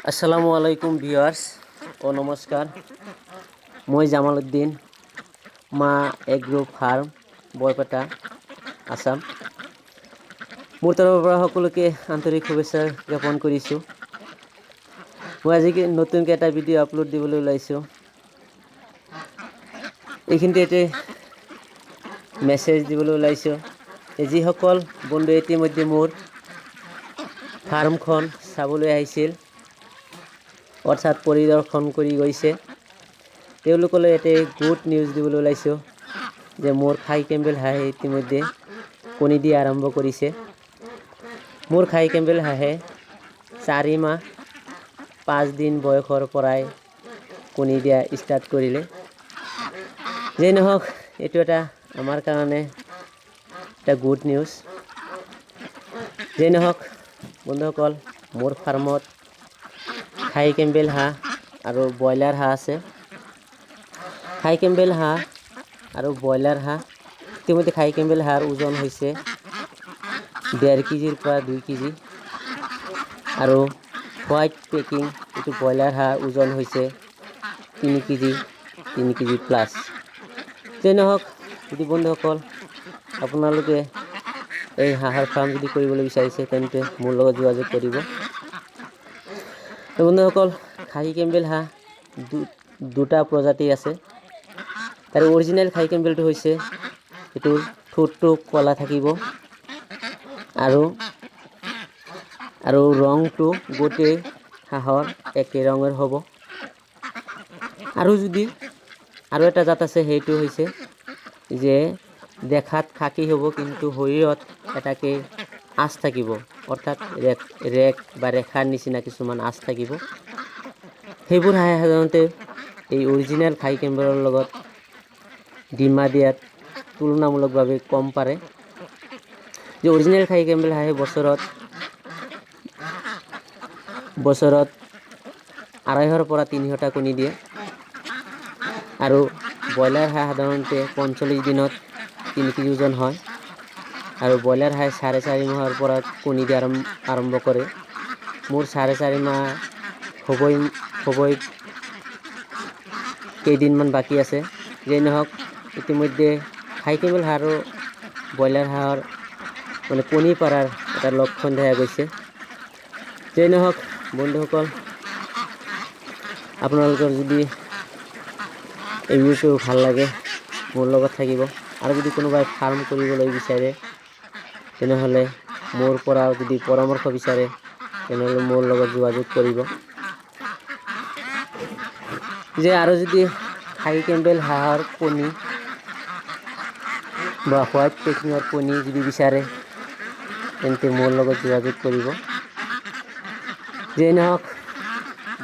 আসসালামু আলাইকুম ভিউয়াৰ্স ও নমস্কাৰ। মই জামালউদ্দিন, মা এগ্ৰ' ফাৰ্ম, বৰপেটা, আছাম। মোৰ তৰফৰ পৰা সকলোকে আন্তৰিক শুভেচ্ছা জ্ঞাপন কৰিছোঁ। মই আজি নতুনকৈ এটা ভিডিঅ' আপলোড দিবলৈ ওলাইছোঁ। এইখিনিতে এটি মেছেজ দিবলৈ ওলাইছোঁ যে যিসকল বন্ধুৱে ইতিমধ্যে মোৰ ফাৰ্মখন চাবলৈ আহিছিল, অৰ্থাৎ পৰিদৰ্শন কৰি গৈছে, তেওঁলোকলৈ এটি গুড নিউজ দিবলৈ ওলাইছোঁ যে মোৰ খাহী কেম্বেল হাঁহে ইতিমধ্যে কণী দিয়া আৰম্ভ কৰিছে। মোৰ খাহী কেম্বেল হাঁহে 4 মাহ 5 দিন বয়সৰ পৰাই কণী দিয়া ষ্টাৰ্ট কৰিলে। যেই নহওক, এইটো এটা আমাৰ কাৰণে এটা গুড নিউজ। যেই নহওক বন্ধুসকল, মোৰ ফাৰ্মত খাহী কেম্বেল হাঁহ আৰু ব্ৰইলাৰ হাঁহ আছে। খাহী কেম্বেল হাঁহ আৰু ব্ৰইলাৰ হাঁহ, ইতিমধ্যে খাহী কেম্বেল হাঁহৰ ওজন হৈছে 1.5 কেজিৰ পৰা 2 কেজি আৰু হোৱাইট পেকিং এইটো ব্ৰইলাৰ হাঁহৰ ওজন হৈছে 3 কেজি, 3 কেজি প্লাছ। যেই নহওক, যদি বন্ধুসকল আপোনালোকে এই হাঁহৰ ফাৰ্ম যদি কৰিবলৈ বিচাৰিছে, তেন্তে মোৰ লগত যোগাযোগ কৰিব। তো বন্ধুসকল, খাহী কেম্বেল হাঁহ দুটা প্ৰজাতি আছে। তাৰ অৰিজিনেল খাহী কেম্বেলটো হৈছে এইটোৰ ঠোঁটটো ক'লা থাকিব আৰু আৰু ৰংটো গোটেই হাঁহৰ একে ৰঙৰ হ'ব। আৰু যদি আৰু এটা জাত আছে, সেইটো হৈছে যে দেখাত খাকী হ'ব, কিন্তু শৰীৰত এটাকে আঁচ থাকিব, অৰ্থাৎ ৰেক ৰেক বা ৰেখাৰ নিচিনা কিছুমান আঁচ থাকিব। সেইবোৰ হাঁহে সাধাৰণতে এই অৰিজিনেল খাহী কেম্বেলৰ লগত ডিমা দিয়াত তুলনামূলকভাৱে কম পাৰে। যে অৰিজিনেল খাহী কেম্বেল হাঁহে বছৰত বছৰত 250ৰ পৰা 300টা কণী দিয়ে আৰু ব্ৰইলাৰ হাঁহ সাধাৰণতে 45 দিনত 3 কেজি ওজন হয় আৰু ব্ৰইলাৰ হাঁহে 4.5 মাহৰ পৰা কণী দিয়া আৰম্ভ কৰে। মোৰ 4.5 মাহ হ'বই হ'বই, কেইদিনমান বাকী আছে। যেই নহওক, ইতিমধ্যে খাহী কেম্বেল হাঁহ আৰু ব্ৰইলাৰ হাঁহৰ মানে কণী পাৰাৰ এটা লক্ষণ দেখা গৈছে। যেই নহওক বন্ধুসকল, আপোনালোকৰ যদি এই ভিডিঅ'টো ভাল লাগে, মোৰ লগত থাকিব। আৰু যদি কোনোবাই ফাৰ্ম কৰিবলৈ বিচাৰে, তেনেহ'লে মোৰ পৰা যদি পৰামৰ্শ বিচাৰে, তেনেহ'লে মোৰ লগত যোগাযোগ কৰিব। যে আৰু যদি খাহী কেম্বেল হাঁহৰ কণী বা হোৱাইট পেকিঙৰ কণী যদি বিচাৰে, তেন্তে মোৰ লগত যোগাযোগ কৰিব। যেই নহওক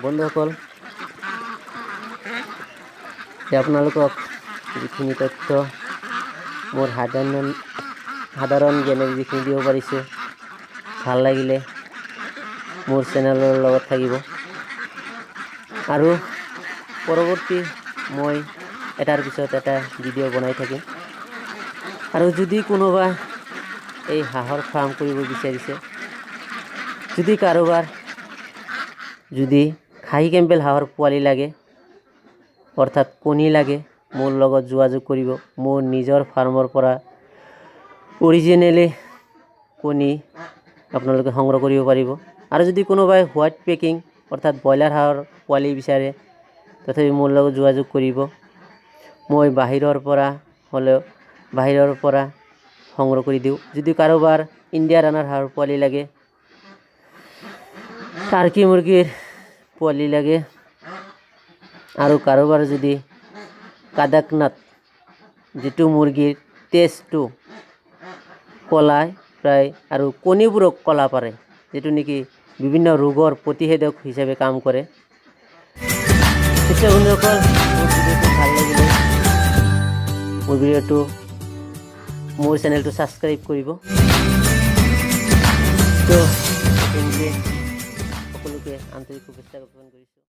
বন্ধুসকল, যে আপোনালোকক যিখিনি তথ্য মোৰ সাধাৰণ সাধাৰণ জ্ঞানেৰে যিখিনি দিব পাৰিছোঁ, ভাল লাগিলে মোৰ চেনেলৰ লগত থাকিব আৰু পৰৱৰ্তী মই এটাৰ পিছত এটা ভিডিঅ' বনাই থাকিম। আৰু যদি কোনোবা এই হাঁহৰ ফাৰ্ম কৰিব বিচাৰিছে, যদি কাৰোবাৰ যদি খাহী কেম্বেল হাঁহৰ পোৱালি লাগে, অৰ্থাৎ কণী লাগে, মোৰ লগত যোগাযোগ কৰিব। মোৰ নিজৰ ফাৰ্মৰ পৰা অৰিজিনেলি কণী আপোনালোকে সংগ্ৰহ কৰিব পাৰিব। আৰু যদি কোনোবাই হোৱাইট পেকিং, অৰ্থাৎ ব্ৰইলাৰ হাঁহৰ পোৱালি বিচাৰে, তথাপি মোৰ লগত যোগাযোগ কৰিব। মই বাহিৰৰ পৰা হ'লেও বাহিৰৰ পৰা সংগ্ৰহ কৰি দিওঁ। যদি কাৰোবাৰ ইণ্ডিয়া ৰানাৰ হাঁহৰ পোৱালি লাগে, টাৰ্কি মুৰ্গীৰ পোৱালি লাগে আৰু কাৰোবাৰ যদি কাদাকনাথ, যিটো মুৰ্গীৰ তেজটো ক'লাই প্ৰায় আৰু কণীবোৰক ক'লা পাৰে, যিটো নেকি বিভিন্ন ৰোগৰ প্ৰতিষেধক হিচাপে কাম কৰে। নিশ্চয় বন্ধুসকল, মোৰ ভিডিঅ'টো ভাল লাগিলে মোৰ ভিডিঅ'টো, মোৰ চেনেলটো ছাবস্ক্ৰাইব কৰিব। তো সকলোকে আন্তৰিক শুভেচ্ছা জ্ঞাপন কৰিছোঁ।